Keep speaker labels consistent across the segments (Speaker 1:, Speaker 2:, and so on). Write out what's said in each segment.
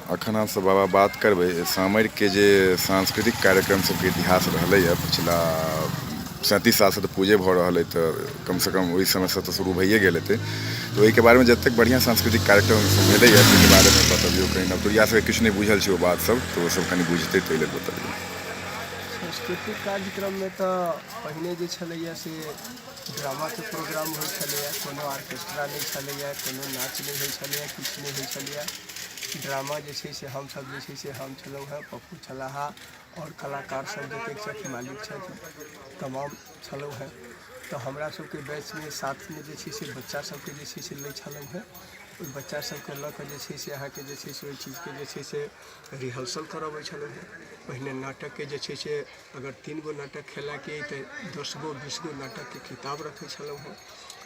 Speaker 1: अखन हमसभ बाबा बात करबै सामरिके जे सांस्कृतिक कार्यक्रम सबके इतिहास रहलैए पछिला 37 सालसँ तऽ पूजे भऽ रहल अइ तऽ कमसँ कम ओहि समयसँ तऽ शुरू भइए गेल हेतै। तऽ ओहिके बारेमे जतेक बढ़िआँ सांस्कृतिक कार्यक्रम सब भेलैए ताहिके बारेमे बतबियौ कनि। नवतुरिया सबके किछु नहि बुझल छै ओ बात सब, तऽ ओ सब कनि बुझतै ताहि लेल बतबियौ।
Speaker 2: सांस्कृतिक कार्यक्रममे तऽ पहिने जे छलैए से ड्रामाके प्रोग्राम होइ छलैए। कोनो ऑर्केस्ट्रा नहि छलैए, कोनो नाच नहि होइ छलैए, किछु नहि होइ छलैए। ड्रामा जे छै से हमसभ जे छै से हम छलहुँ हेँ, पप्पू छलाह आओर कलाकार सब जतेक छथि, मालिक छथि, तमाम छलहुँ हेँ। तऽ हमरा सबके बैचमे साथमे जे छै से बच्चा सबके जे छै से लै छलहुँ हेँ। ओहि बच्चा सबके लऽ कऽ जे छै से अहाँके जे छै से ओहि चीजके जे छै से रिहर्सल करबै छलहुँ हेँ। पहिने नाटकके जे छै से अगर 3 गो नाटक खेलाके अइ तऽ 10 गो 20 गो नाटकके किताब रखै छलहुँ हेँ।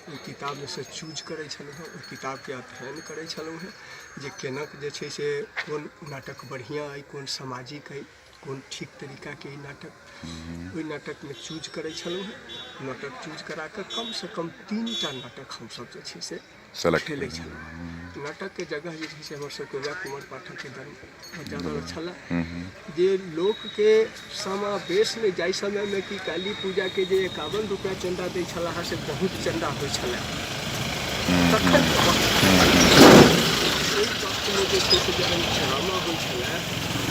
Speaker 2: ओहि किताबमे सँ चूज करै छलहुँ हेँ, ओहि किताबके अध्ययन करै छलहुँ हेँ जे केना जे छै से कोन नाटक बढ़िआँ अइ, कोन सामाजिक अइ, कोन ठीक तरीकाके अइ नाटक। ओहि नाटकमे चूज करै छलहुँ हेँ। नाटक चूज करा कऽ कमसँ कम 3 टा नाटक हमसभ जे छै से
Speaker 1: सेलेक्ट
Speaker 2: खेलै छलहुँ। नाटकके जगह जे छै से हमर सबके वएह कुंवर पाठकके दरवाजा छलए, जे लोकके समावेशमे जाहि समयमे कि काली पूजाके जे 51 रुपैआ चन्दा दै छलाह से बहुत चन्दा होइ छलए तखन। ओहि वक्तमे जे छै से जहन ड्रामा होइ छलए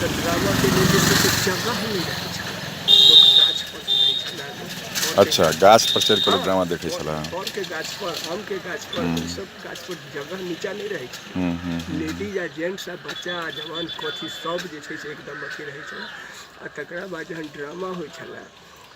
Speaker 2: तऽ ड्रामाके लेल जे छै से जगह नहि रहै छलए। लोक गाछपर चढ़ै छलए, लोक
Speaker 1: अच्छा, गाछ पर चढ़ि कऽ लोक ड्रामा देखै छलै।
Speaker 2: बड़के गाछ पर, आमके गाछ पर, ई सब गाछ पर जगह नीचा नहि रहै छै। लेडीज आ जेंट्स आ बच्चा आ जवान कथी सब जे छै से एकदम अथी रहै छलै। आ तकरा बाद जहन ड्रामा होइ छलै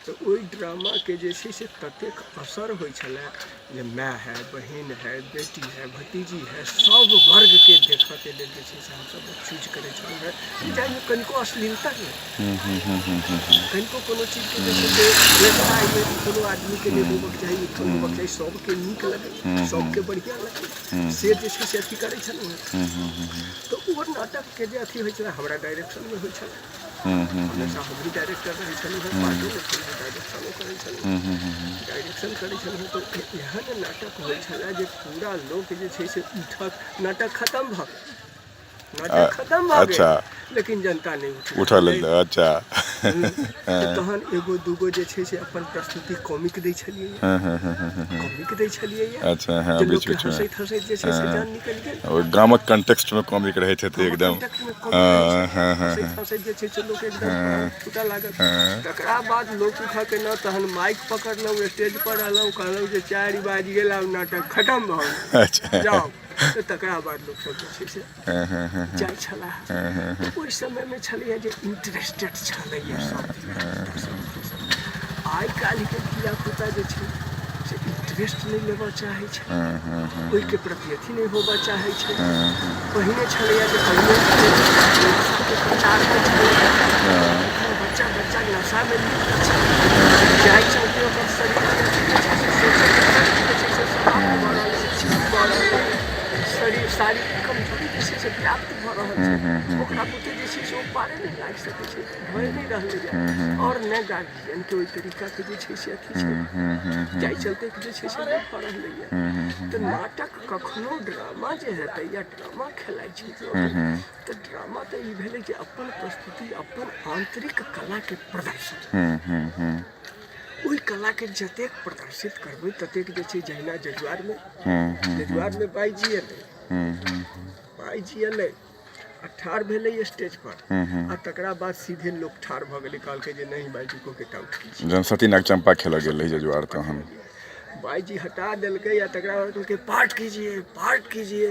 Speaker 2: तऽ ओहि ड्रामाके जे छै से ततेक असर होइ छलै जे माय है, बहिन है, बेटी है, भतीजी है, सब वर्गके देखऽके लेल जे छै से हमसब चूज करै छलहुँ हेँ, जाहिमे कनिको अश्लीलता नहि, कनिको कोनो चीजके जे छै से व्यवस्था एहिमे कोनो आदमीके नहि होबक चाही, उत्पन्न होबक चाही। सबके नीक लगै, सबके बढ़िआँ लगै, से जे छै से अथी करै छलहुँ हेँ। तऽ ओ नाटकके जे अथी होइ छलै, हमरा डायरेक्शनमे होइ छलै। हमेशा हमही डायरेक्टर रहै छलहुँ हेँ, पार्टो लै छलहुँ, डायरेक्शनो करै छलहुँ। डायरेक्शन करै छलहुँ हेँ तऽ एहन नाटक होइ छलै जे पूरा लोक जे छै से उठक। नाटक खतम भऽ गेल, नाटक खतम भऽ गेल, लेकिन जनता नहि उठल।
Speaker 1: उठल। अच्छा।
Speaker 2: तऽ तहन एगो दूगो जे छै से अपन प्रस्तुति कॉमिक दै छलियै, कॉमिक दै छलियै जे
Speaker 1: बीच
Speaker 2: लोकके
Speaker 1: बीचमे
Speaker 2: हँसैत हँसैत जे छै से जान निकलि गेल।
Speaker 1: ओहि गामक कंटेक्स्टमे कॉमिक रहैत हेतै एकदम।
Speaker 2: हँ हँसैत हँसैत जे छै से लोक एकदम छूटऽ लागल। तकरा बाद लोक उठऽ के न, तहन माइक पकड़लहुँ, स्टेज पर रहलहुँ, कहलहुँ जे 4 बाजि गेल, आब नाटक खतम भऽ गेल, जाउ। तऽ तकरा बाद लोकसभ जे छै से जाइ छलाह। तऽ ओहि समयमे छलैए जे इंटरेस्टेड छलैए सब धियापुता सब। आइ काल्हिके धियापुता जे छै से इंटरेस्ट नहि लेबऽ चाहै छै, ओहिके प्रति अथी नहि होबऽ चाहै छै। पहिने छलैए जे पहिने नशाके प्रचार होइ छलैए। एखन बच्चा बच्चा नशामे लिप्त छै, जाहि चलते ओकर शरीरके अथी जे छै से सोचैके शक्ति जे छै से समाप्त भऽ रहल छै, क्षीण भऽ रहल छै। शरीर शारीरिक कमजोरी जे छै से व्याप्त भऽ रहल छै। ओकरा बुते जे छै से ओ पारे नहि लागि सकै छै, भए नहि रहलैए। आओर नहि गार्जियनके ओहि तरीकाके जे छै से अथी छै, जाहि चलते जे छै से नहि भऽ रहलैए। तऽ नाटक कखनो ड्रामा जे हेतै या ड्रामा खेलाइ छै लोक, तऽ ड्रामा तऽ ई भेलै जे अपन प्रस्तुति, अपन आन्तरिक कलाके प्रदर्शन। ओहि कलाके जतेक प्रदर्शित करबै ततेक जे छै, जहिना जजुआरमे जजुआरमे बाइजी एलै, बाइजी एलै आ ठाढ़ भेलै स्टेज पर आ तकरा बाद सीधे लोक ठाढ़ भऽ गेलै, कहलकै जे नहीं, बाइजी को गेट आउट कीजिए।
Speaker 1: जहन सती नाग चम्पा खेलऽ गेल रही जजुआर तहन।
Speaker 2: बाइजी हटा देलकै आ तकरा बाद कहलकै, पार्ट कीजिए, पार्ट कीजिए।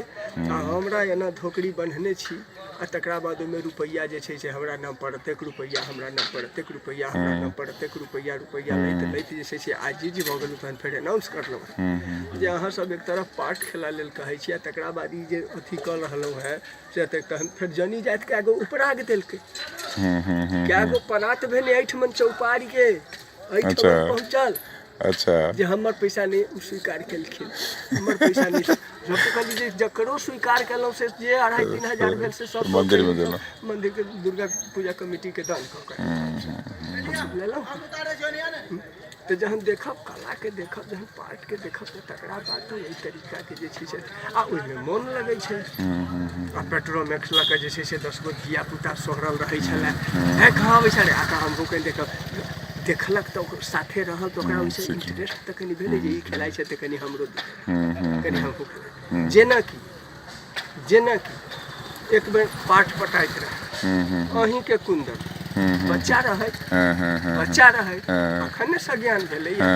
Speaker 2: आ हमरा एना धोकड़ी बन्हने छी आ तकरा बाद ओहिमे रुपैआ जे छै से हमरा नाम पर एतेक रुपैआ, हमरा नाम पर एतेक रुपैआ, हमरा नाम पर एतेक रुपैआ, रुपैआ लैत लैत जे छै से आजिज भऽ गेलहुँ। तहन फेर अनाउंस करलहुँ जे अहाँ सब एक तरफ पार्ट खेला लेल कहै छी आ तकरा बाद ई जे अथी कऽ रहलहुँ हेँ से एतेक। तहन फेर जनी जाति कए गो उपराग देलकै, कए गो परात भेलै एहिठमन चौपाड़ीके एहिठमन पहुँचल जे हमर पैसा नहि ओ स्वीकार केलखिन, हमर पैसा नहि। हम तऽ कहली जे जकरो स्वीकार केलहुँ से जे 2.5-3 हजार भेल से सब
Speaker 1: मन्दिरमे देलहुँ।
Speaker 2: मन्दिरके दुर्गा पूजा कमिटीके दान कऽ कऽ हमसब लेलहुँ। तऽ तऽ जहन देखब कलाके देखब जहन पार्टके देखब तऽ तकरा बाद तऽ ओहि तरीकाके जे छै से आ ओहिमे मोन लगै छै। आ पेट्रोमैक्स लऽ कऽ जे छै से 10 गो धिया पुता सोहरल रहै छलै, हे कहाँ अबै छलै आ कहाँ हमहूँ कनि देखब। देखलक तऽ ओकर साथे रहल तऽ ओकरा ओहिसँ इंटरेस्ट तऽ कनि भेलै जे ई खेलाइ छै तऽ कनि हमरो कनि हमहूँ खेलाइ। जेनाकि जेनाकि एक बेर पाठ पटाइत रहै अहीँके कुन्दन, बच्चा रहै, बच्चा रहै, अखन ने सज्ञान भेलैया।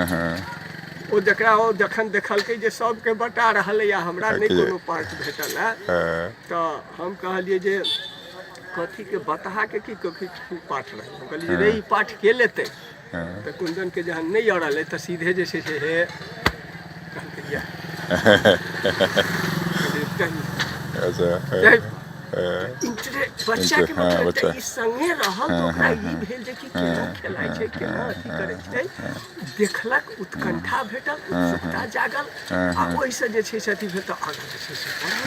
Speaker 2: ओ जकरा ओ जखन देखलकै जे सबके बटा रहलैया, हमरा नहि कोनो पार्ट भेटल है, तऽ हम कहलियै जे कथीके बतहाके की कथी पाठ रहै। हम कहलियै रे ई पाठ के लेतै? तऽ कुन्दनके जहन नहि अड़लै तऽ सीधे जे छै से हे कहलकै या इंटरेस्ट बच्चाके, मतलब एकटा ई संगे रहल तऽ ओकरा ई भेल जे कि केना खेलाइ छै, केना अथी करै छै। देखलक, उत्कंठा भेटल, उत्सुकता जागल आ ओहिसँ जे छै से अथी भेल तऽ आगाँ जे छै से पढ़ल।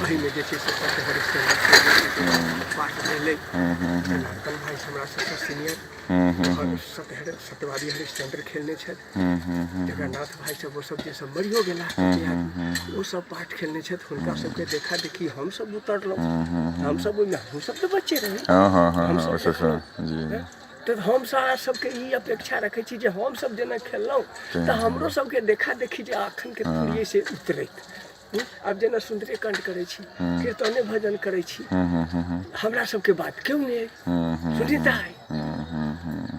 Speaker 2: एहिमे जे छै से सत्य हरिश्चंद्र पाठ भेलै। जनार्दन भाई हमरा सबसँ सीनियर सत्य सत्यवादी हरिश्चंद्र खेलने छथि। जगन्नाथ भाई सब, ओ सब जे सब मरियो गेला ओ सब पाठ खेलने छथि। हुनका सबके देखा देखी हम सब उतरलहुँ। हम सब ओहिमे हमहूँ सब तऽ बच्चे रही। तऽ हम सारा सबके ई अपेक्षा रखै छी जे हम सब जेना खेललहुँ तऽ हमरो सबके देखा देखी जे अखनके पीढ़ी से उतरैत। आब जेना सुन्दरेकाण्ड करै छी, कीर्तने भजन करै छी, हमरा सबके बात केओ नहि सुनिता है।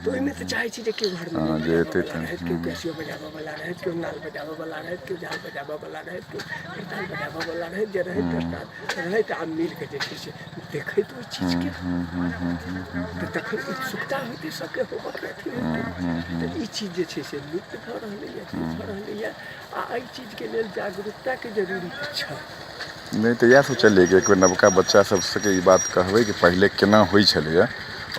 Speaker 2: तऽ ओहिमे तऽ चाहै छी जे केओ हारमोनियम बजाबऽ रहथि, केओ कैसियो बजाबऽ वाला रहथि, केओ नाल बजाबऽ वाला रहथि, केओ झाल बजाबऽ वाला रहथि, केओ करताल बजाबऽ वाला रहथि, जे रहथि दसटा रहथि आ मिल कऽ जे छै से देखैत ओहि चीजके तऽ तखन उत्सुकता होइतै सबके, होबऽके अथी होइतै। तऽ ई चीज जे छै से लुप्त भऽ रहलैए, भऽ रहलैए आ एहि चीजके लेल जागरूकताके जरूरी तऽ छै।
Speaker 1: नहि तऽ इएह सोचलियै कि एक बेर नवका बच्चा सबके ई बात कहबै कि पहिले केना होइ छलैए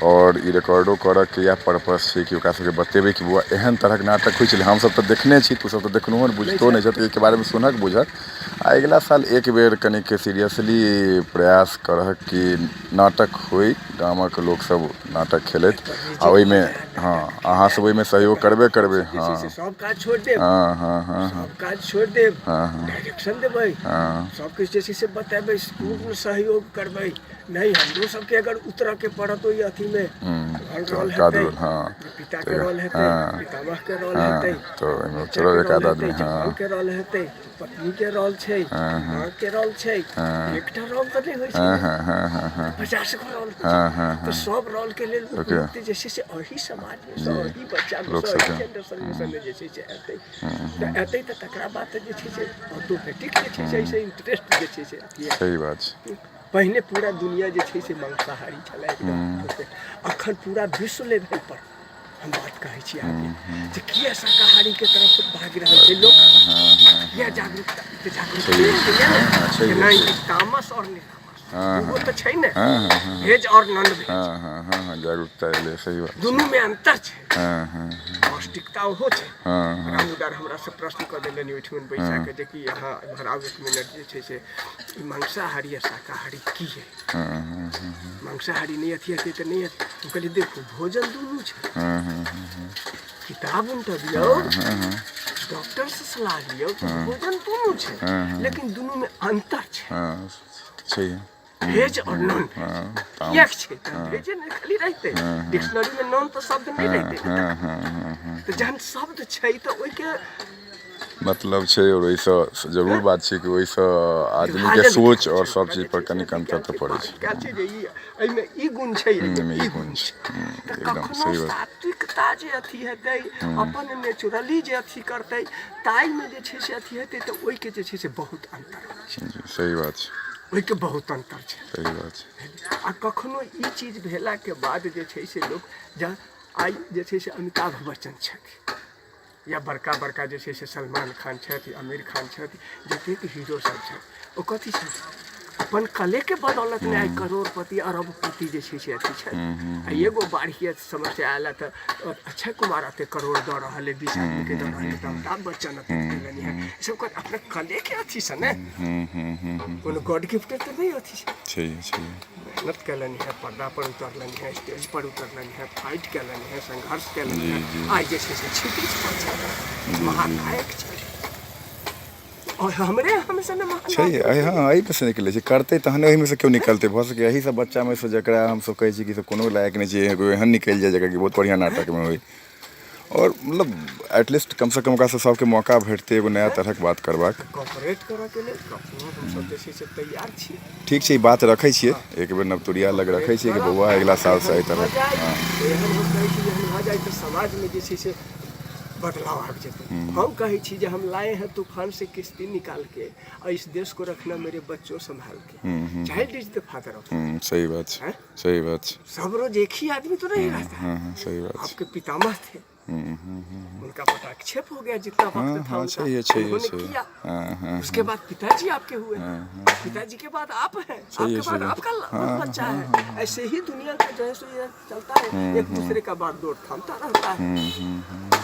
Speaker 1: आओर ई रिकॉर्डो करऽके इएह पर्पस छै कि ओकरा सबके बतेबै कि बौआ एहन तरहक नाटक होइ छलै। हमसब तऽ देखने छी, तू सब तऽ देखनहो नहि, बुझितो नहि छह, तऽ एहिके बारेमे सुनहक बुझहक। आ अगिला साल एक बेर कनिक सीरियसली प्रयास करहक कि नाटक होइ, गामक लोकसब नाटक खेलथि आ ओहिमे हँ अहाँ सब ओहिमे सहयोग करबे करबै।
Speaker 2: हँ सब काज छोड़ि देब,
Speaker 1: हँ हँ हँ
Speaker 2: सब काज छोड़ि देब, हँ हँ डायरेक्शन देबै,
Speaker 1: हँ
Speaker 2: सब किछु जे छै से बतेबै, पूर्ण सहयोग करबै। नहि हमरो सबके अगर उतरऽके पड़त ओहि अथीमे रोल हेतै, पिताके रोल हेतै, पितामहके रोल हेतै,
Speaker 1: तऽ ओहिमे उतरब एक आध आदमी।
Speaker 2: हँ के रोल हेतै, पत्नीके रोल छै, माँके रोल छै। एकटा रोल तऽ नहि होइ छै, 50 गो रोल। तऽ सब रोलके लेल उपयुक्त जे छै से एही समाजमे सँ, एही बच्चामे सँ, एही जेनरेशनमे सँ जे छै से एतै तऽ एतै। तऽ तकरा बाद तऽ जे छै से ऑटोमेटिक जे छै से एहिसँ इंटरेस्ट जे छै से अथी।
Speaker 1: सही बात छै।
Speaker 2: पहिने पूरा दुनिया जे छै से मांसाहारी छलै एकदम, अखन पूरा विश्व लेवल पर हम बात कहै छी अहाँके जे किया शाकाहारीके तरफ भागि रहल छै लोक, किया जागरूकता जागरूकता नहि। तामस आओर निरामस दूगो तऽ छै ने, भेज आओर नॉन भेज।
Speaker 1: जागरूकता एलै, सही बात।
Speaker 2: दुनूमे अन्तर छै, पौष्टिकता ओहो छै। राम उदार हमरा से प्रश्न कऽ देलनि ओहिठमन बैसा के जे कि अहाँ एम्हर आउ एक मिनट, जे छै से मांसाहारी आ शाकाहारी की है, मांसाहारी नहि अथी हेतै तऽ नहि अथी। हम कहलियै देखू, भोजन दुनू छै, किताब उनटबियौ, डॉक्टरसँ सलाह लियौ, भोजन दुनू छै लेकिन दुनूमे अन्तर छै।
Speaker 1: छै।
Speaker 2: भेज और नॉन भेज किएक छै? भेजे नहि खाली रहितै डिक्शनरीमे, नॉन तऽ शब्द नहि रहितै। तऽ जहन शब्द छै तऽ ओहिके
Speaker 1: मतलब छै आओर ओहिसँ जरूर बात छै कि ओहिसँ आदमीके सोच आओर सब चीज पर कनिक अन्तर तऽ पड़ै छै।
Speaker 2: छै जे ई एहिमे ई गुण छै, एहिमे ई गुण छै। तऽ कखनो सात्विकता जे अथी हेतै, अपन नेचुरली जे अथी करतै, ताहिमे जे छै से अथी हेतै तऽ ओहिके जे छै से बहुत अन्तर होइ छै।
Speaker 1: सही बात छै।
Speaker 2: ओहिके बहुत अन्तर छै।
Speaker 1: सही बात छै।
Speaker 2: आ कखनो ई चीज भेलाके बाद जे छै से लोक जँ आइ जे छै से अमिताभ बच्चन छथि या बड़का बड़का जे छै से सलमान खान छथि, आमिर खान छथि, जतेक हीरो सब छथि, ओ कथी छथि? अपन कले के बदौलत ने आइ करोड़पति अरबपति जे छै से अथी छै। आ एगो बाढ़िके समस्या आयल तऽ अक्षय कुमार एते करोड़ दऽ रहल है, 20 आदमी के दऽ रहल है, तऽ अमिताभ बच्चन एते देलनि है। ई सब अपना कले के अथी से ने, कोनो गॉड गिफ्टेड तऽ नहि अथी छै।
Speaker 1: छैहे छैहे।
Speaker 2: मेहनत कयलनि है, पर्दा पर उतरलनि है, स्टेज पर उतरलनि है, फाइट कयलनि है, संघर्ष कयलनि है, आइ जे छै से क्षितिज पर छथि, महानायक छथि। और हमरे हमेशा ने
Speaker 1: छै। हँ, एहिमे से निकलै छै, करतै तहने ओहिमे से केओ निकलतै। भऽ सकैए एहि सब बच्चामे से जकरा हमसब कहै छी कि सब कोनो लायक नहि छै, एगो एहन निकलि जाय जकरा कि बहुत बढ़िआँ नाटकमे होइ, आओर मतलब एटलीस्ट कमसँ कम ओकरासँ सबके मौका भेटतै एगो नया तरहक बात करबाक।
Speaker 2: कॉपरेट करऽके लेल कखनो हमसब जे छै से तैयार छी।
Speaker 1: ठीक छै, ई बात रखै छियै, एक बेर नवतुरिया लग रखै छियै कि बौआ अगिला सालसँ एहि तरहक। हँ,
Speaker 2: एहन हम कहै छी जे एहन भऽ जाइ तऽ समाजमे जे छै से बदलाव आबि जेतै। हम कहै छी जे हम लाए हैं तूफान से किश्ती निकाल के और इस देश को रखना मेरे बच्चों संभाल के। Child is the father of.
Speaker 1: सही बात छै। सही बात छै।
Speaker 2: सब रोज एक ही आदमी तो नहीं रहता है।
Speaker 1: हँ, सही बात छै।
Speaker 2: आपके पितामह थे, उनका पटाक्षेप हो गया, जितना वक्त था उनका
Speaker 1: छैहे छैहे।
Speaker 2: उन्होंने
Speaker 1: छैहे।
Speaker 2: किया।
Speaker 1: हँ हँ
Speaker 2: उसके बाद पिताजी आपके हुए, पिताजी के बाद आप हैं,
Speaker 1: सही है,
Speaker 2: आपके बाद
Speaker 1: सही है।
Speaker 2: आपका बच्चा है। ऐसे ही दुनिया का जो है सो ये चलता है, एक दूसरे का बागडोर थमता रहता है।